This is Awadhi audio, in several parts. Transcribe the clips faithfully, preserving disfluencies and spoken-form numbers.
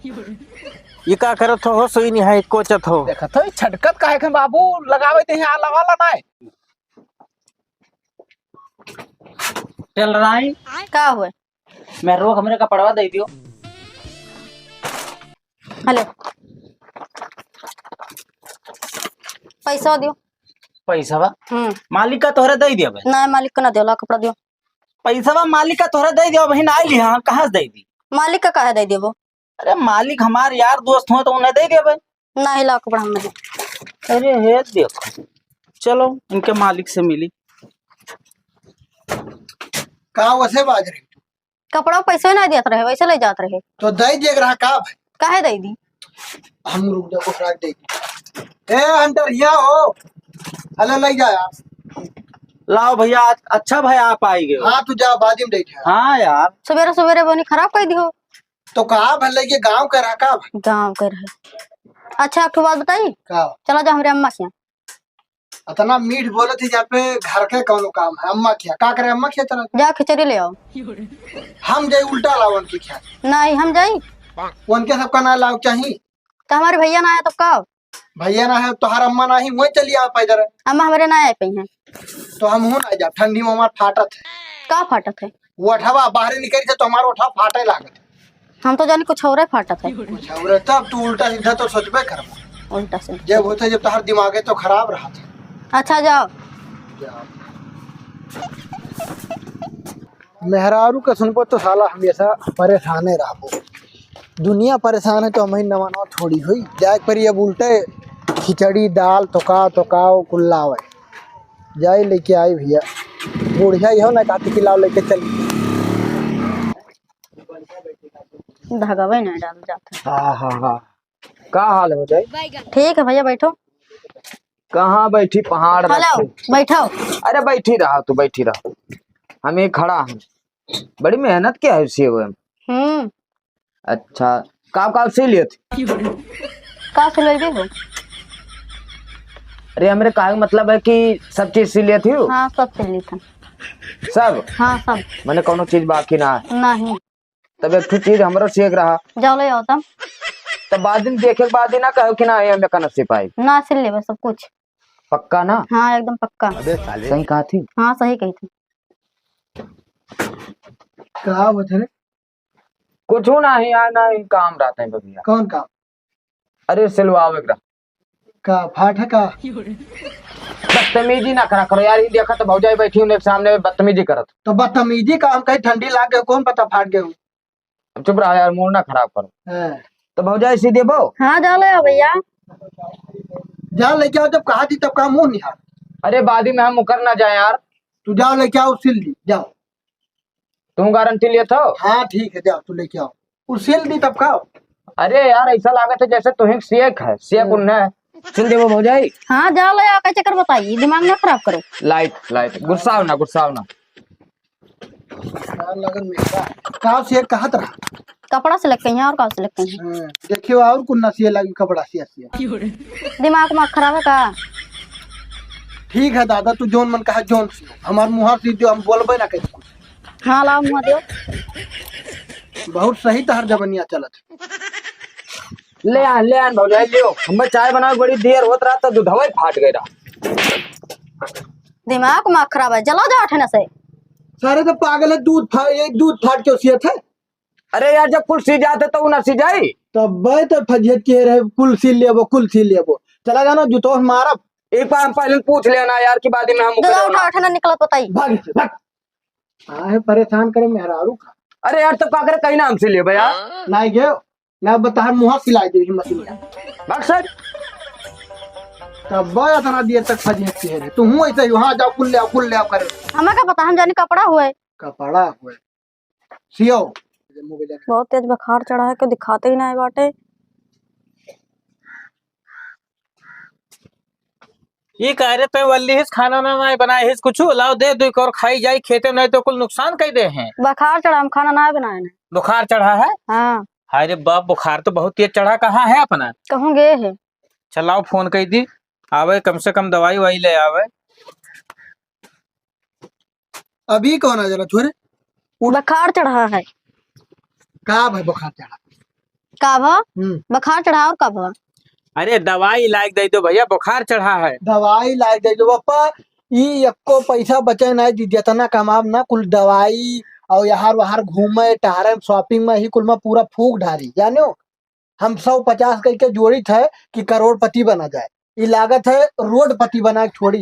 ई का करत हो, हो सुई निहाई कोचत हो। देखत हो, ई छटकत काहे के बाबू, लगावे दे यहाँ आला वाला नाय। टेलराई। का हुए? मेहरुआ के हमरे कपड़वा दे दियो। हेलो। पैसा दियो। पैसा बा? हम्म। मालिक का तोहरे दे दिया बे? नहीं, मालिक का ना दियो, ला कपड़ा दियो। पैसा बा मालिक का तोहरे दे दियो, बहिन आई लिहा, कहाँ से दे दी? मालिक का काहे दे दियो वो? अरे मालिक हमार यार दोस्त हो तो उन्हें दे दिया बे। नहीं, ला कपड़ा हम नहीं। अरे हे देखो, चलो इनके मालिक से मिली। का वैसे बाज रही? कपड़ा पैसे ना देत रहे, वैसे ले जात रहे। तो दे दे रहा का भाई? काहे दे दी? हम रुक जा, ओकरा दे दी। ए हंटर, यहाँ हो। अरे ले जा यार। लाओ भैया, अच्छा भाई आप आई गए हो। हाँ, तू जा, बाजी में बैठा। हाँ यार। सवेरे सवेरे बनी खराब कर दी हो। तो का भले के गाँव के रहा का भाई? गाँव के रहे। अच्छा, एक ठो बात बताई? का? चला जा हमरे अम्मा के यहाँ। इतना मीठ बोलत ही, जहाँ पे घर के कौनो काम है। अम्मा क्या, का करे अम्मा क्या चला? जा खिचड़ी ले आओ। हम जाई उल्टा लाओ उनके क्या? नहीं, हम जाई। उनके सबका ना लाओ चाही। तो हमारे भैया ना है तो का? भैया ना है, तोहार अम्मा ना ही, वही चली आवे पैदल। अम्मा हमारे ना आए पई हैं। तो हम हूँ ना जा, ठंडी में हमार फाटत है। का फाटत है? ओठवा बाहरे निकल से तो हमार ओठवा फाटे लागत है। हम तो जानी कुछ और फाटत है। कुछ और, तब तू उल्टा सीधा तो सोचबे करबो। उल्टा सीधा। जब होते, जब तोहार दिमागे तो खराब रहा था। अच्छा, जाओ। जाओ। मेहरारू का सुनबो तो साला हमेशा परेशाने रहबो। दुनिया परेशान है तो हमही नवा नवा थोड़ी होई। जाए के परी अब उल्टे खिचड़ी, दाल, तो का, तो का, वो कुल लावे। जाई लेके आई भैया। बुढ़िया इहो ना कहती कि लाओ लेके चली। धगवे ना डाल जात है। हाँ, हाँ, हाँ। का हाल हो जाए? ठीक है भैया, बैठो। कहाँ बैठी, पहाड़ हेलो, रखे? बैठो। अरे बैठी रहा तू, बैठी रहा। हम ये खड़ा हैं। बड़ी मेहनत क्या है उसी हुए? हम्म। अच्छा, का का सिल लेत? का सिलैबे हो? अरे हमरे कहे के मतलब है कि सब चीज सिल लेत हो? हाँ, सब सिल लेत हन। सब? हाँ, सब। मने कौनो चीज बाकी ना है? नहीं। तब एक ठो चीज हमरो सिए के रहा। जाओ ले आओ तब। तब बाद में देखे के बाद ही ना कहो कि ना, ये हमें का नसीब आई। ना सिल लेबे सब कुछ। पक्का ना? हाँ, एकदम पक्का। अबे साले। सही कहा थी? हाँ, सही कही थी। का होत है रे? कुछ ना ही, यहाँ ना ही काम रहता है भैया। कौन काम? अरे सिलवावे के रहा। का फाट है का? बदतमीजी ना करा करो यार, ये देखा तो भौजाई बैठी उन्हें सामने बदतमीजी करत। तो बदतमीजी का हम कहीं ठंडी लाग गए, कौन पता फाट गए हो? अब चुप रहा यार, मूड ना खराब करो। हाँ। तो भौजाई सी देबो? हाँ, जा ले आओ भैया। जा लेके आओ, जब कहा थी तब का मुंह निहार। अरे बादी में हम मुकर ना जाए यार। तू जाओ लेके आओ, सिल दी, जाओ। तू गारंटी लेत हो? हाँ, ठीक है, जाओ, तू लेके आओ। उ सिल दी तब का? अरे यार, ऐसा लागत है जैसे तुहिं सियक है, सियक हम्म। उन्हें सिल देबो भौजाई। हाँ, जा ले आके चक्कर बताइए, दिमाग ना खराब करो। लाइट, लाइट, गुस्साओ ना, गुस्साओ ना। यार, लगन में का, का सियक कहत रहा? कपड़ा सिलक कहीं और का सिलक कहीं। हाँ, देखियो, और कुन्ना सिए लागी कपड़ा सिया सिया। दिमाग में खराब है का? ठीक है दादा, तू जोन मन कहा जोन सियो, हमार मुहार सी जो हम बोलबे ना कहीं कुछ। हाँ, लाओ मुँह दियो। बहुत सही तहर जबनिया चलत है। ले आन, ले आन भौजाई, लियो। हमें चाय बनावे बड़ी देर होत रहा तो दूधवा ही फाट गए रहा। दिमाग मा खराब है, जला जाओ ठेना से। सारे तो पागल है, दूध फा-, ये दूध फाट क्यों सियत है? अरे यार, जब कुल सी जाते तो ना सी जाई। तब भाई तो फजियत के रहे, कुल सी लेबो, कुल सी लेबो। चला जाना, जूतो मारब। एक बार हम पहले पूछ लेना यार, कि बाद में हम दूध उठा, उठा ना निकलत बताई। भाग से, भाग। काहे परेशान करे मेहरारू का? अरे यार, तब का करे, कहीं ना हमसे लेबे यार। नहीं गयो, ना बताहर मुँह सिलाई देही मशीन का। भाग सर। तब बा इतना देर तक फजियत के रहे। तू हूँ ऐसे ही, हाँ, जाओ, कुल ले आओ, कुल ले आओ करे। हमें का पता, हम जानी कपड़ा हुए। कपड़ा हुए। सियो। बहुत तेज बुखार चढ़ा है, क्यों दिखाते ही ना है बाटे। ई का रे, तैं वल्ली हिस खाना ना, ना बनाए हिस कुछ, लाओ दे दो एक और खाई जाई खेते, नहीं तो कुल नुकसान कर दे हैं। बुखार चढ़ा, हम खाना ना बनाए ना। बुखार चढ़ा है? हाँ। हाय रे बाप, बुखार तो बहुत तेज चढ़ा, कहाँ है अपना? कहूँ गए है। चलाओ फोन कर दी, आवे कम से कम दवाई वाई ले आवे। अभी कौन आ जाला छोरे? बुखार चढ़ा है। का भाई बुखार चढ़ा? का भा? हम्म। बुखार चढ़ा और का भा? अरे, दवाई लाइके दइ दो भइया, बुखार चढ़ा है। दवाई लाइके दइ दो पप्पा, ई एक्को पैसा बचे नाहीं जी, जेतना कमाब ना, कुल दवाई और यहार वहार घूमे, टहरे, shopping में, ही कुल में पूरा फूँक डारी, जानेउ? हम सौ पचास कइके जोड़ित है कि करोड़पति बना जाए, ई लागत है रोडपति बनाइके छोड़ी।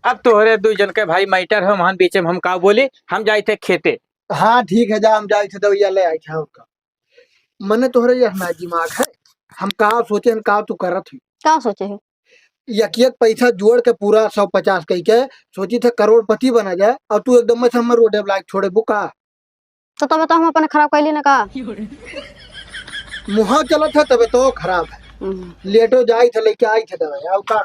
अब तोहरे दुइ जन के भाई matter हो, हमहन बीचे में हम का बोली, हम जाइत है खेते। हाँ, ठीक है, जा, हम जाइत है, दवइया ले आइत है, और का। मने तोहरे यह ना दिमाग है, हम का सोचे हन, का तू करत है? का सोचे है? एक एक पैसा जोड़िके पूरा सौ पचास कइके सोचित है करोड़पति बना जाए, और तू एकदम में से हमें रोडे लाइके छोड़े बुका। तो तबे तो हम अपने खराब कइली ना का? मुँह चलत है तबे तो खराब है। हम्म। लेटो जाइत है, लइके आइत है दवाई, और का?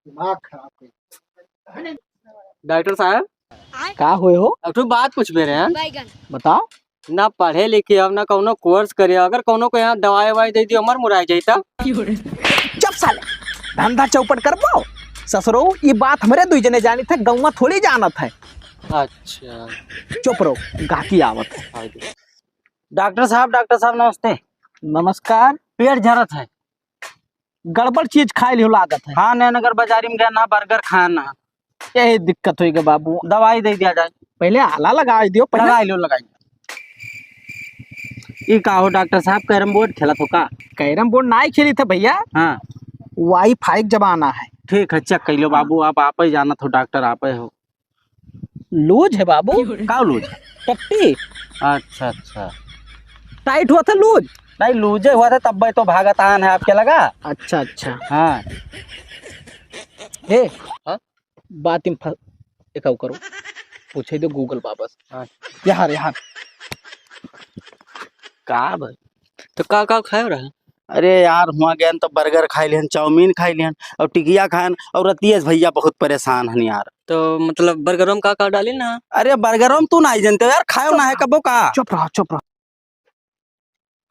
दिमाग खराब कर। डॉक्टर साहब। का होए हो? अब तो बात पूछबे रहे हैं। बैगन। बताओ। ना पढ़े लिखे हव, ना कउनो course करे हव, अगर कउनो के यहाँ दवाई ववाई दइ दियो, हमर मुराई जाई तब। चुप साले, धंधा चौपट करबो। ससुरो, ई बात हमरे दुइ जने जानित है, गउँवा थोड़ी जानत है। अच्छा। चुप रहो, गाहकी आवत है। हाँ जी। डॉक्टर साहब, डॉक्टर साहब, नमस्ते। नमस्कार। पेट झरत है। गड़बड़ चीज खाइ लियो लागत है। हाँ, नयनगर बाजारी में गएन ना, burger खाएन ना। यही दिक्कत होइगा बाबू। दवाई दइ दिया जाए। पहिले आला लगाइ दियो, पहिले। लगाइ लियो, लगाइ लियो। ई का हो डॉक्टर साहब, carrom board खेलत हो का? Carrom board नाहीं खेलित है भइया। हाँ। Wi-Fi क जमाना है। ठीक है, check कइ लियो बाबू, अब आपइ जानत हो, डॉक्टर आपइ हो। Loose है बाबू। का loose? टट्टी। अच्छा, अच्छा। Tight हुआ था loose? नहीं, loose हुआ था, तब्बे तो भागत आन है आपके लगा। अच्छा, अच्छा। हाँ। हे, हाँ? बात में फंस, एकाउ करो। पूछे दो Google बाबा से। हाँ। यहाँ, यहाँ। का भाई? तो का, का खायो रहा? अरे यार, हुआँ गएन तो burger खाइ लिहन, चाउमीन खाइ लिहन, और टिकिया खाएन, और रतिया से भइया बहुत परेशान हन यार। तो मतलब burger में का का डाली ना? अरे burger में तू नाहीं जनते यार, खायो ना है कबो का। चुप रहा, चुप रहा।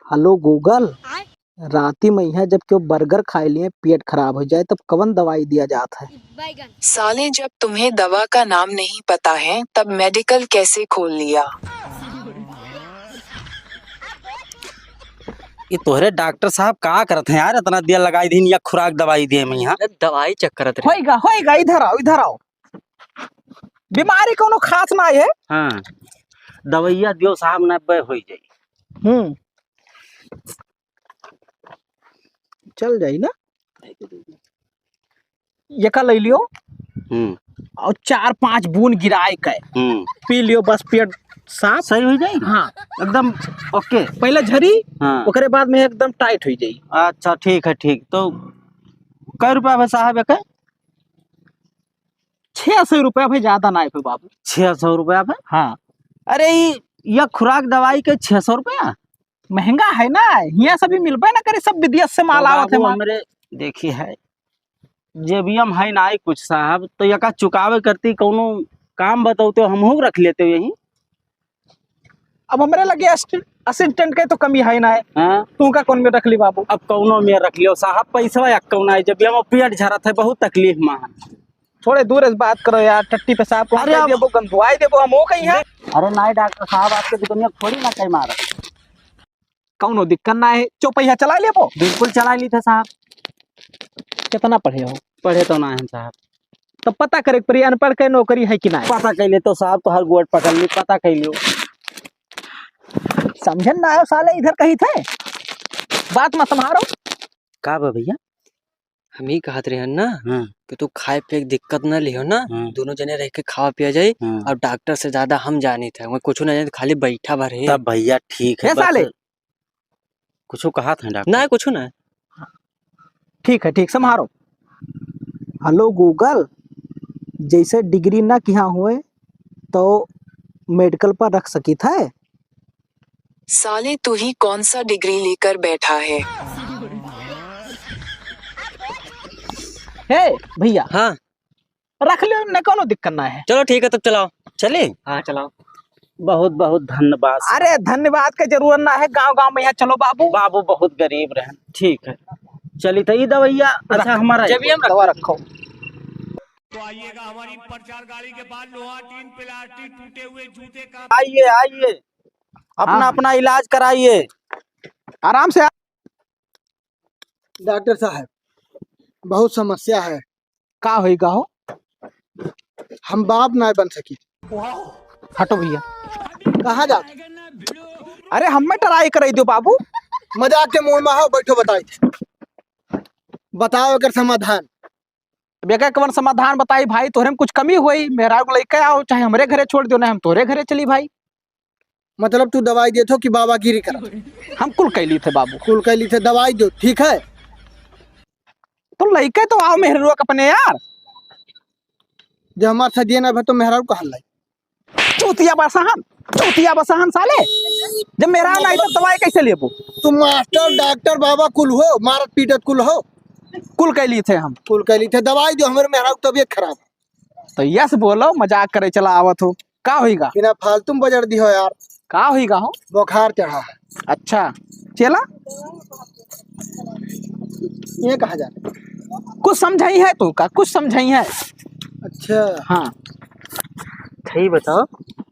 Hello Google, राती में यहाँ जब केउ burger खाइ लिहे, पेट खराब होइ जाए, तब कवन दवाई दिया जात है? साले, जब तुम्हें दवा का नाम नहीं पता है, तब medical कैसे खोल लिया? ये तोहरे डॉक्टर साहब का करत हैं यार, इतना देर लगाइ दीन या खुराक दवाई दिए में यहाँ। अरे दवाई check करत रहे। होइगा, होइगा, इधर आओ, इधर आओ। बीमारी कउनो खास नाहीं है। हाँ, दवइया दियो साहब, नब्बे होइ जाई। हम्म। चल जाई ना। एका लइ लियो। हम्म। और चार पाँच बूंद गिराइके। हम्म। पी लियो, बस पेट साफ। सही होइ जाई? हाँ। एकदम OK। पहिले झरी, हाँ। ओकरे बाद में एकदम tight होइ जाई। अच्छा, ठीक है, ठीक। तो कै रुपया भा साहब एके? छह सौ रुपया भा, ज्यादा नाहीं भा बाबू। छह सौ रुपया भा? हाँ। अरे, ई, या खुराक दवाई के छह सौ रुपया? महंगा है ना, हियाँ से भी मिलबे ना करे, सब विदेश से माल तो आवत है बाबू, माल। हमरे देखी है, जेबिया में है नाहीं कुछ साहब, तो यका चुकावे करती कउनो काम बतौते, हमहू रख लेते यहीं। अब हमरे लगे असिस्ट-, assistant के तो कमी है ना है। हाँ। तू का कौन में रख ली बाबू? अब कउनो में रख लियो साहब, पैसवा या कउन है, जेबिया में पेट झरत है, बहुत तकलीफ में है। थोड़े दूर से बात करो यार, टट्टी पेशाब को अरे दे अब देबो, गंदवाई देबो, हम हो कहीं है। अरे नाहीं डॉक्टर साहब, आपके दुकनिया थोड़ी ना कहीं मारा। कउनो दिक्कत ना है, चौपहिया चलाइ लेबो? बिल्कुल चलाइ ली थे साहब। कितना पढ़े हो? पढ़े तो ना है साहब। तो पता करे के पड़ी, अनपढ़ के नौकरी है कि ना है? पता कइ ले तो साहब, तोहर गोड़ पकड़ ली, पता कइ लियो। समझन ना आयो साले, इधर कही थे, बात मत संभारो। का बा भइया? हम ही कहत रहन ना हाँ। कि तू खाए पिए के दिक्कत ना लिहो ना, हाँ। दोनों जने रह के खावा पिया जाई हाँ। और डॉक्टर से ज्यादा हम जानित है, वो कुछ ना जानित, खाली बैठा भर है। तब भइया ठीक है, हे बस साले। कुछ कहत हैं डॉक्टर? ना, कुछ ना। ठीक है, ठीक, संभारो। Hello Google, जैसे डिग्री ना किहा हुए तो मेडिकल पर रख सकित है? साले, तू ही कौन सा डिग्री लेकर बैठा है? हे भइया। हाँ। रख लियो, न कउनो दिक्कत ना है। चलो ठीक है, तब चलाओ। चली? हाँ, चलाओ। बहुत बहुत धन्यवाद। अरे, धन्यवाद के जरूरत ना है, गाँव गाँव में यहाँ चलो बाबू। बाबू बहुत गरीब रहन। ठीक है, चली तो ई दवइया। अच्छा, हमारा जब ये हम दवा रखो। तो आइएगा हमारी प्रचार गाड़ी के पास, लोहा, टीन, प्लास्टिक, टूटे हुए जूते का। आइए, आइए, अपना, हाँ। अपना इलाज कराइए। आराम से। डॉक्टर साहब, बहुत समस्या है। का होइगा हो? हम बाप नाय बन सकी। हटो भैया। कहाँ जात? अरे हमें try करइ दियो बाबू। मजाक के मूड मा हो, बैठो बताई थे। बताओ एकर समाधान। अब एकर कवन समाधान बताई भाई, तोहरे में कुछ कमी होई, मेहरारू के लइके आओ, चाहे हमरे घरे छोड़ दियो, ना हम तोहरे घरे चली भाई। मतलब तू दवाई देत हो कि बाबागिरी करत हो? हम कुल कइ ली थे बाबू। कुल कइ ली थे, दवाई दो, ठीक है। तो लइके तो आओ मेहरारू के अपने यार। जब हमार सदिया ना भर तो मेहरारू कहाँ लाई? चूतिया बसहन, चूतिया बसहन साले। जब मेहरारू ना आई तो दवाई कैसे लेबो? तू मास्टर, डॉक्टर, बाबा कुल हो, मारत पीटत कुल हो। कुल कइ ली थे हम। कुल कइ ली थे, दवाई दो, हमरे मेहरारू के तबीयत खराब। तो यस बोलो, मजाक करे चला आवत हो। का होइगा? बिना फालतू में बजर दी हो यार। का होइगा हो? बुखार चढ़ा है। अच्छा, चला। ये कहाँ जा रहे? कुछ समझाई है तू का? कुछ समझाई है? अच्छा। हाँ। सही बताओ,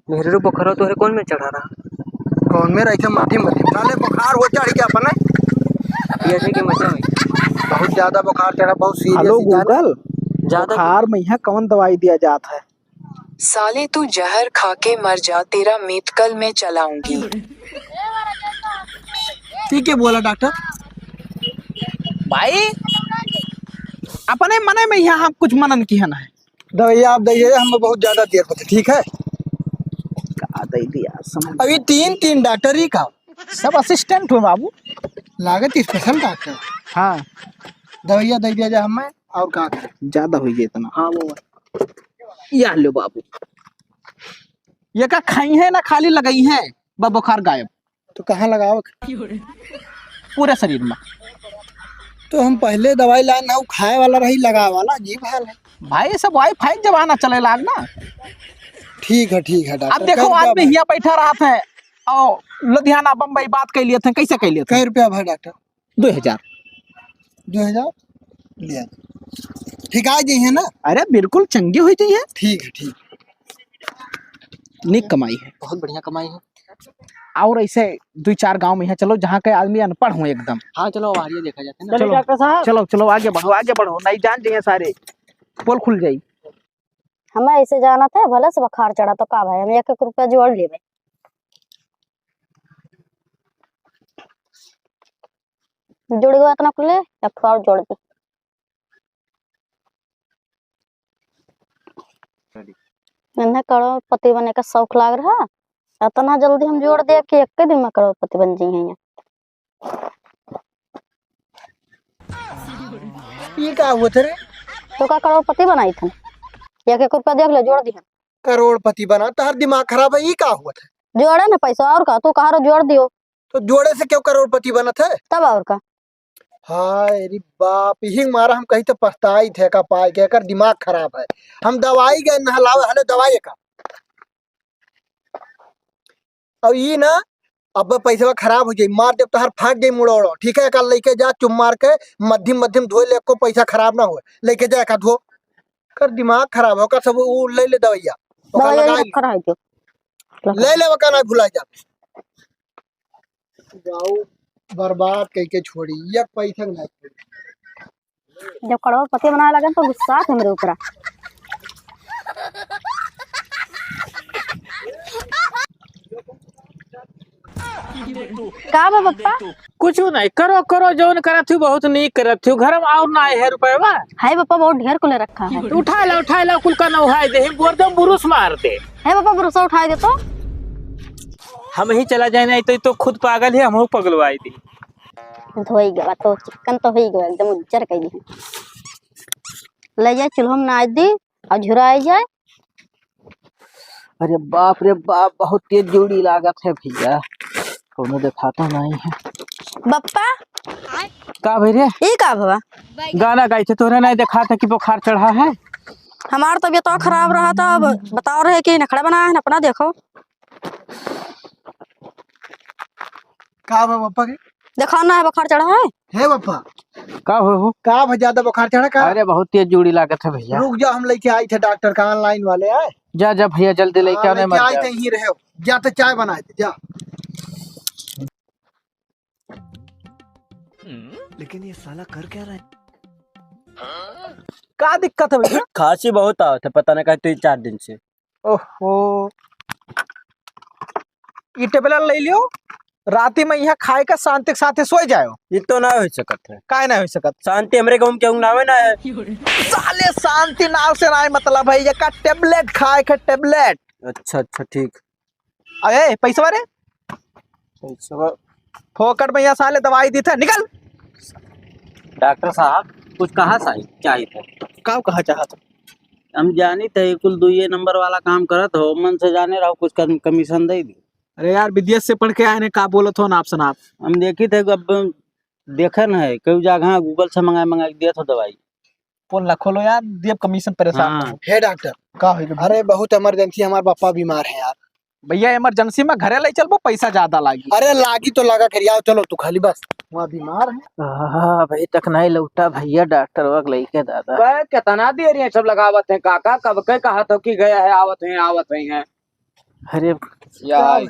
मेहरारू बुखार हो तोहरे कौन में चढ़ा रहा? कौन में रही थे? मध्य मध्य। साले बुखार हो चढ़ गया अपने। ये थे कि मजा में। बहुत ज्यादा बुखार चढ़ा, बहुत serious हेलो ही जाना। Google, ज्यादा बुखार में यहाँ कौन दवाई दिया जात है? साले तू जहर खा के मर जा, तेरा मेतकल मैं चलाऊंगी। ठीक है बोला डॉक्टर। भाई, अपने मने में यहाँ हम कुछ मनन किहन है। दवाइया आप दइए, हमें बहुत ज्यादा देर होते, ठीक है? का दे दिया समझ। अभी तीन, तीन डॉक्टर ही का? सब assistant हो बाबू। लागत special डॉक्टर। हाँ। दवाइया दे दिया जा हमें, और का करें? ज्यादा होई जाए इतना। हाँ, वो। या लो बाबू। ये का खाई है ना खाली लगाई है, बा बुखार गायब। तो कहाँ लगावे के? पूरे शरीर में। तो हम पहले दवाई लाए ना, वो खाए वाला रही, लगावे वाला अजीब हाल है। भाई, ये सब WiFi के जमाना चले लाग ना। ठीक है, ठीक है डॉक्टर। अब देखो, कै रुपया आदमी भा? हियाँ बैठा रहत है और लुधियाना, बम्बई बात कइ लियत है, कैसे कइ लियत है? कै रुपया भा डॉक्टर? दो हजार। दो हजार? लिया। ठीक आ जाइए ना? अरे बिल्कुल चंगी हुई जाइए। ठीक है, ठीक। नीक कमाई है। बहुत बढ़िया कमाई है। और ऐसे दुइ चार गाँव में यहाँ चलो, जहाँ के आदमी अनपढ़ हो एकदम। हाँ, चलो, अब आगे देखा जाता है ना। चलो, चलो डॉक्टर साहब। चलो, चलो, आगे बढ़ो, आगे बढ़ो, नहीं जान जाइए सारे, पोल खुल जाई। हमें ऐसे जाना था, भले से बुखार चढ़ा तो का भाई, हम एक एक रुपया जोड़ लेबे। जुड़ गवा इतना कुल, एक ठो और जोड़ दे। इन्हें करोड़पति बने का शौक लाग रहा, इतना जल्दी हम जोड़ देब कि एक दिन में करोड़पति बन जाइए। ये का हुआ थे रे? तो का करोड़पति बनाई थे? एक एक रुपया देख ले, जोड़ दिहन। करोड़पति बना, तोहर दिमाग खराब है, ये का हुआ थे? जोड़े ना पैसा, और का? तू कहा रो जोड़ दियो। तो जोड़े से क्यों करोड़पति बनत है? तब और का? हाय रे बाप, यही मारा हम कही तो पछताई थे का पाए के, एकर दिमाग खराब है। हम दवाई गए नहलावे, हले दवाई का। अब ई ना, अब पैसवा खराब हो जाई, मार देब तोहार फाट जाई मुड़ो उड़ो, ठीक है? एका लेके जा, चुप मार के मध्यम मध्यम धोए ले, एको पैसा खराब ना होए, लेके जा एका धो। कर दिमाग खराब हो, का सब ऊ ले ले दवाइया, ओका दवाइया लगाई ले। रखा रहे जो। ले ले, ओका ना भुला जा। जाऊ बर्बाद कई के छोड़ी, एक पैसा ना छोड़ी। जब करोड़पति बनाए लगे तो गुस्सा हमरे ऊपर। का बा पप्पा? कुछ नहीं, करो, करो, जौन करत हूँ, बहुत नीक करत हूँ। घर में और ना है रुपया? है पप्पा, बहुत ढेर कुल रखा है। उठा ला, उठा ला, कुल का नौहाई दे, बोर दे, बुरुस मार दे। है पप्पा, बुरुस उठाई दे तो। हम ही चला जाए, नहीं तो, तो खुद पागल है, हम पगलवाई दी। धोई गवा तो चिकन तो होई गवा, एकदम उज्जर कई दी। ले जाए चूल्हा में नाच दी और झुराई जाए। अरे बाप रे बाप, बहुत तेज जोड़ी लागत है भैया, कोनो देखाता नहीं है। बप्पा, का भाई रे? ई का भवा? गाना गाई थे, तोहरे नहीं देखाता कि बुखार चढ़ा है? हमार तबीयत तो खराब रहा था, अब बताओ रहे कि नखड़ा बनाया है, अपना देखो। का बा पप्पा के? देखो ना, है बुखार चढ़ा है। हे पप्पा। का हो, हो? का बा, ज्यादा बुखार चढ़ा का? अरे, बहुत तेज जोड़ी लागत है भैया। रुक जा, हम लेके आई थे डॉक्टर का, online वाले आए। जा, जा भैया, जल्दी लेके हाँ, आने लेके मत आई जा। थे, यहीं रहे। जा तो चाय बनाए थे, जा। लेकिन ये साला कर क्या रहा है? का दिक्कत है भैया? खांसी बहुत आवत है, पता नहीं काहे तीन चार दिन से। ओहो, ई टेबलेट ले लियो, राती में यहाँ खाए का शांति के साथे सोए जाओ। ये तो ना हो सकत है। काहे ना हो सकत? शांति हमरे गाँव में केहू नावे ना है। साले शांति नाव से ना मतलब है, ये का टेबलेट खाए का टेबलेट। अच्छा, अच्छा, ठीक। अरे पैसवा रे, पैसवा। फोकट में यहाँ साले दवाई दी थे, निकल। डॉक्टर साहब, कुछ कहा साहब चाहिए था? का कहा चाहत? हम जानी थे कुल दुइये नंबर वाला काम करत हो, मन से जाने रहो, कुछ कम-, कमीशन दे दी। अरे यार, विदेश से पढ़ के आए ने, का बोलत हो नाप शनाप? हम देखी थे, अब देखन है, कई जगह Google से मंगाए, मंगाए के दिया था दवाई। पोल ना खोलो यार, दियब कमीशन, परेशान हाँ। ना हो। हे डॉक्टर, का हो गया? अरे बहुत इमरजेंसी, हमार पापा बीमार है यार। भैया इमरजेंसी में घरे ले चलबो, पैसा ज्यादा लागी। अरे लागी तो लगा कर आओ, चलो तू खाली बस। वहाँ बीमार है। हाँ भाई, तक नहीं लौटा भैया, डॉक्टर वक लेके दादा। बे, कितना देर ये सब लगावत हैं काका, कब के कहा तो कि गया है, आवत हैं, आवत हैं, हैं। अरे या का है।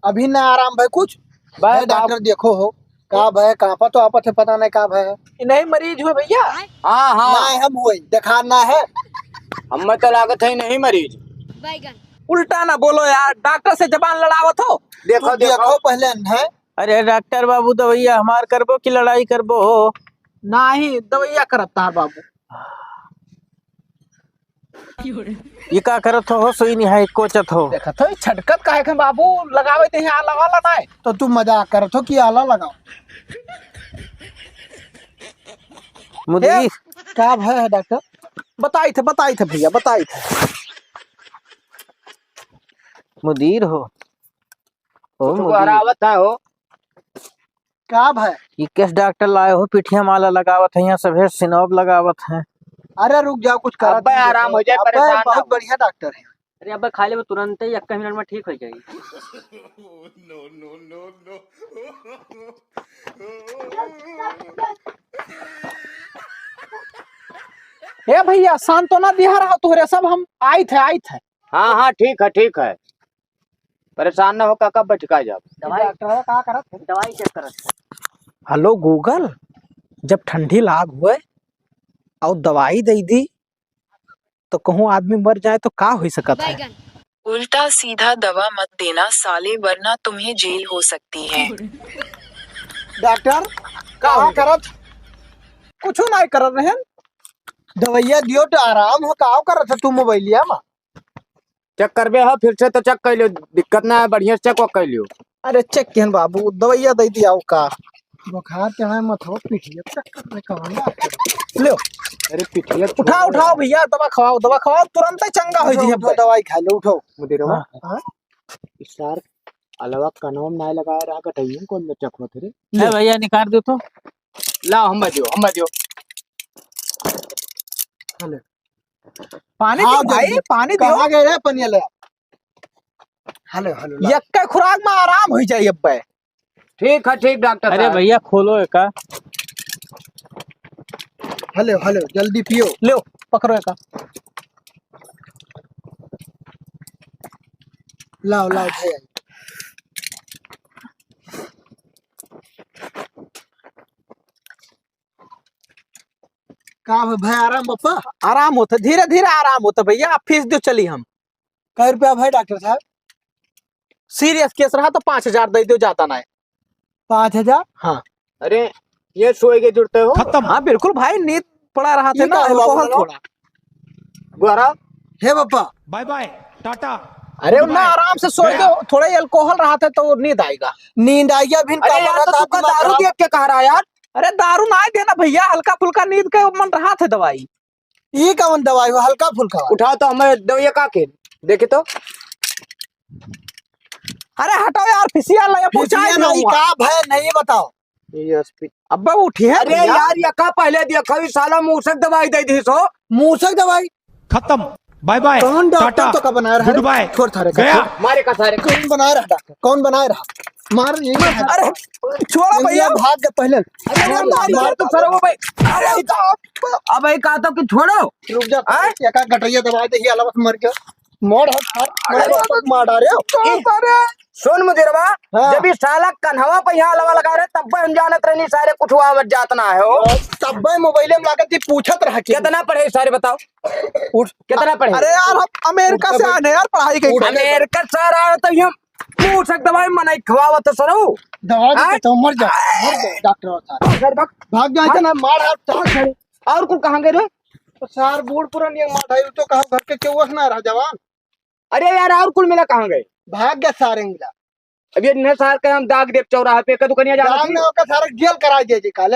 अभी ना आराम भाई कुछ? बे, हे बाप- डॉक्टर देखो हो, का भय, कांपा तो आपत है, पता नहीं का भय है। ई नहीं मरीज हुए भैया? हाँ, हाँ। ना हम हुए, देखा ना है। हमें तो लागत है नहीं मरीज। बैगन। उल्टा ना बोलो यार, डॉक्टर से जबान लड़ावत हो। देखो, तू देखो। देखो पहले है। अरे डॉक्टर बाबू, दवाइया हमार करबो कि लड़ाई करबो हो? नाही, दवाइया करत तार बाबू। ये का करत हो, सुई निहाई कोचत हो? देखत हो, ई छटकत काहे खन बाबू, लगावे ते यहाँ आला वाला ना है। तो तू मजाक करत हो कि आला लगाओ? मुदई। ए, का भय है डॉक्टर? बताई थे, बताई थे भैया, बताई थे। मुदीर हो। ओ कुछ मुदीर। गोहरावत है हो। का भय? ई केस डॉक्टर लाए हो, पिठिया माला लगावत है, यहाँ सभे सिनौब लगावत है। अरे रुक जाओ, कुछ करत अब्बे नहीं आराम देखो। हो जाए, अब्बे परेशान ना बहुत हो। बढ़िया डॉक्टर है। अरे अब्बे खा लेबे तुरंते ही, एक मिनट में ठीक हो जाई। No, no, no, no। ए भैया, सांत्वना दिहा रहा तोहरे सब, हम आइत है, आइत है। हाँ, हाँ, ठीक है, ठीक है। परेशान ना हो काका, बैठ का जाओ। दवाई, डॉक्टर का करत है? दवाई चेक करत है। Hello Google, जब ठंडी लाग हुए और दवाई दे दी तो कहूँ आदमी मर जाए तो का हो सकत है? बैगन। उल्टा सीधा दवा मत देना साले, वरना तुम्हें जेल हो सकती है। डॉक्टर, का का हो गया? करत? कुछ नहीं करत रहन। दवाइया दियो तो आराम हो, का करत है तू मोबाइलिया में? चेक करबे हो, फिर से तो चेक कर लियो, दिक्कत ना है, बढ़िया से चेक वक कर लियो। अरे चेक केहन बाबू, दवाइया दे दिया का? बुखार चढ़ा मत हो, पिठिया चेक कर ले, कौन बात है? लो। अरे पिठिया उठाओ, छोड़ो उठाओ यार। भैया, दवा खवाओ, दवा खवाओ, तुरंत ही चंगा हो उठो, जी उठो, अब्बे। दवाई खा लो, उठो। मुदीरवा, हाँ। हाँ? इस सार अलवा कनवा में ना लगा रहा, कटैया कौन बच्चा खोत रे? ए भैया, निकाल दो तो। लाओ, हम दियो, हम दियो। हेलो। पानी हाँ, दियो भाई, जल्दी। पानी दियो। कहाँ गए रे पनिया ले? हेलो, हेलो, ला। यक्के खुराक में आराम हो जाई अब्बे। ठीक है, ठीक डॉक्टर अरे साहब। भैया, खोलो एका। हेलो, हेलो, जल्दी पियो। लो, पकड़ो एका। लाओ, लाओ, भैया। का हो भाई, आराम बप्पा? आराम होता, धीरे धीरे आराम होता भैया, आप फीस दो, चली हम। कै रुपया भाई डॉक्टर साहब? सीरियस केस रहा तो पाँच हजार दे दो, जाता ना है। पाँच हजार? हाँ। अरे, ये सोए के जुड़ते हो? खत्म। हाँ, बिल्कुल भाई, नींद पड़ा रहा थे ये ना, का हुआ अल्कोहल बोलो? थोड़ा। गोरा। हे बप्पा। Bye bye, ta ta. अरे, गुड उन्ना बाय। आराम से सोए गया। के, थोड़ा ही अल्कोहल रहा थे तो नींद आएगा। नींद आएगा, अभी अरे यार, तो तू का दारू देख के कह रहा है यार? अरे, दारू ना देना भैया, हल्का फुल्का नींद के मन रहा थे दवाई। ई कौन दवाई हो, हल्का फुल्का वाला? उठाओ तो हमें दवाई का के, देखे तो। अरे हटाओ यार, फिसिया ला, ये पहुंचा फिसिया दियो नहीं, हुआ। का भय नहीं बताओ। ये हॉस्पिटल। अब्बे उठी है अरे भैया। यार, ये का पहले देखो, ई साला मूसक दवाई दे दी सो। मूसक दवाई? खत्म, बाय बाय, कौन डॉक्टर टाटा, तो का बना रहा है? गुड बाय, छोड़ थारे का, गया। छोड़। मारे का सारे। कौन बना रहा डॉक्टर? कौन बना रहा? मार, ये मार। अरे, छोड़ो ये भैया। भाग के पहले। अरे, अरे, मार, मार, मार, तू सरो भाई। अरे, अबे कहा तो कि छोड़ो। रुक जा, हाँ? एक आध गटैया दबा दे, ये अलग मर गया। मार हट, हट, मार हट, मार डारे। चुप रे। सुन मुदिरवा, हाँ। जब ई साला कन्हवा पे यहाँ अलवा लगा रहे, तब हम जानत रहनी सारे कुछ आवत जात ना है हो। तब्बे मोबाइल में लागत थी, पूछत रहा कि कितना पढ़े सारे बताओ? उठ। कितना पढ़े? अरे यार, हम अमेरिका उठ से आने यार, पढ़ाई के उठ। अमेरिका से आ रहा है तो हम पूछक दवाई मनई खवावत सरऊ। दवा दे आय? तो मर जा, मर जा, डॉक्टर साहब। घर भाग। भाग जा, हाँ? इतना मार हाथ चाहत है। और कुल कहाँ गए रे? तो सार बूढ़ पुरान ये मार भाई, तो कहा घर के केहू ना रहा जवान। अरे यार, और कुल मिला कहाँ गए? भाग गया सारे मिला। अब ये इन्हें सार के हम दाग देब चौराहा पे, एक दुकानिया जाना दाग थी। ना होकर सारा जेल करा दे जी काल।